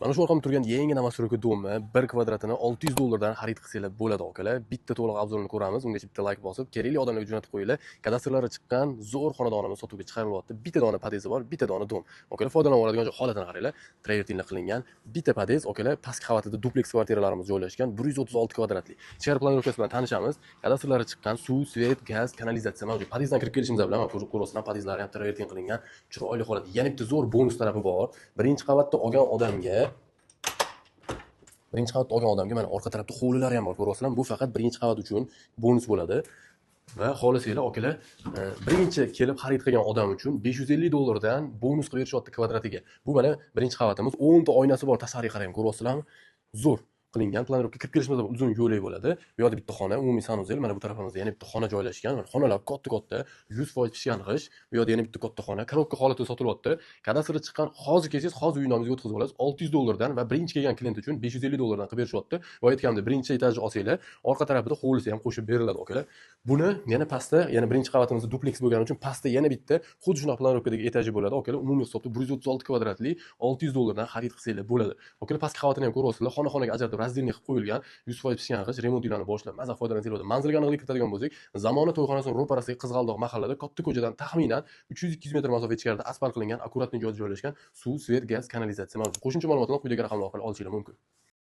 Mana shu orqamda turgan yangi новостройка дом i bir kvadratini 600 dollardan xarid qilsanglar bo'ladi, akalar. Bitta to'liq обзор ini ko'ramiz. Ungacha bitta layk bosib, kerakli odamlarga jo'natib qo'yinglar. Kadastrlari chiqqan zo'r xonadonimiz sotuvga chiqarilyapti. Bitta dona podezi bor, bitta dona дом. Akalar, foydalanib oladigan holatini qaranglar. Travertinlar qilingan. Bitta podez, akalar, pastki qavatida dupleks kvartiralarimiz joylashgan, 136 kvadratli. Ichkari планировка si bilan tanishamiz. Kadastrlari chiqqan, suv, свет, gaz, kanalizatsiya mavjud. Podyezddan kirib kelishimiz bilan mana ko'ryapsizlar, podyezdlari ham travertin qilingan. Chiroyli holat. Yana bitta zo'r bonus tarafi bor. Birinchi qavatda olgan odamga mana orqa tarafda hovlilari ham bor, ko'ryapsizlarmi? Bu faqat birinchi qavat uchun bonus bo'ladi. Va xohlasanglar, akalar, birinchi kelib xarid qilgan odam uchun 550 dollardan bonus qilib berishyapti kvadratiga. Bu mana birinchi qavatimiz, 10 ta oynasi bor, tashqariga qarang, ko'ryapsizlarmi? Zo'r qilingan. Планировка kirib kelishimizda uzun yo'lak bo'ladi. Bu yoqda bitta xona, umumiy санузел, mana bu tarafimizda yana bitta xona joylashgan. Mana xonalar katta-katta, 100% pishgan g'isht. Bu yoqda yana bitta katta xona, коробка holatida sotilyapti. Kadastri chiqqan, hozir kelsangiz, hozir uy nomingizga o'tkazib olasiz 600 dollardan va birinchi kelgan klient uchun 550 dollardan qilib berishyapti. Va aytganimdek, birinchi etajni olsanglar, orqa tarafida hovlisi ham qo'shib beriladi, akalar. Buni yana pastda, yana birinchi qavatimizda dupleks bo'lgani uchun pastda yana bitta xuddi shunaqa планировка dagi etaji bo'ladi, akalar. Umumiy hisobda 136 kvadratli 600 dollardan xarid qilsanglar bo'ladi. Akalar, pastki qavatini ham ko'ryapsizlar, xona-xonaga ajratib раздельный qilib qo'yilgan, 100% pishgan g'isht, remont uylarni boshlab, maza foydalansanglar bo'ladi. Manzilga aniqlik kiritadigan bo'lsak, Zamona to'yxonasining ro'parasidagi Qizg'aldoq mahallada, katta ko'chadan taxminan 300-200 metr masofa ichkarida, asfalt qilingan, аккуратный joyda joylashgan, suv, свет, gaz, kanalizatsiya mavjud. Qo'shimcha ma'lumotlarni quyidagi raqamlar orqali olishinglar mumkin.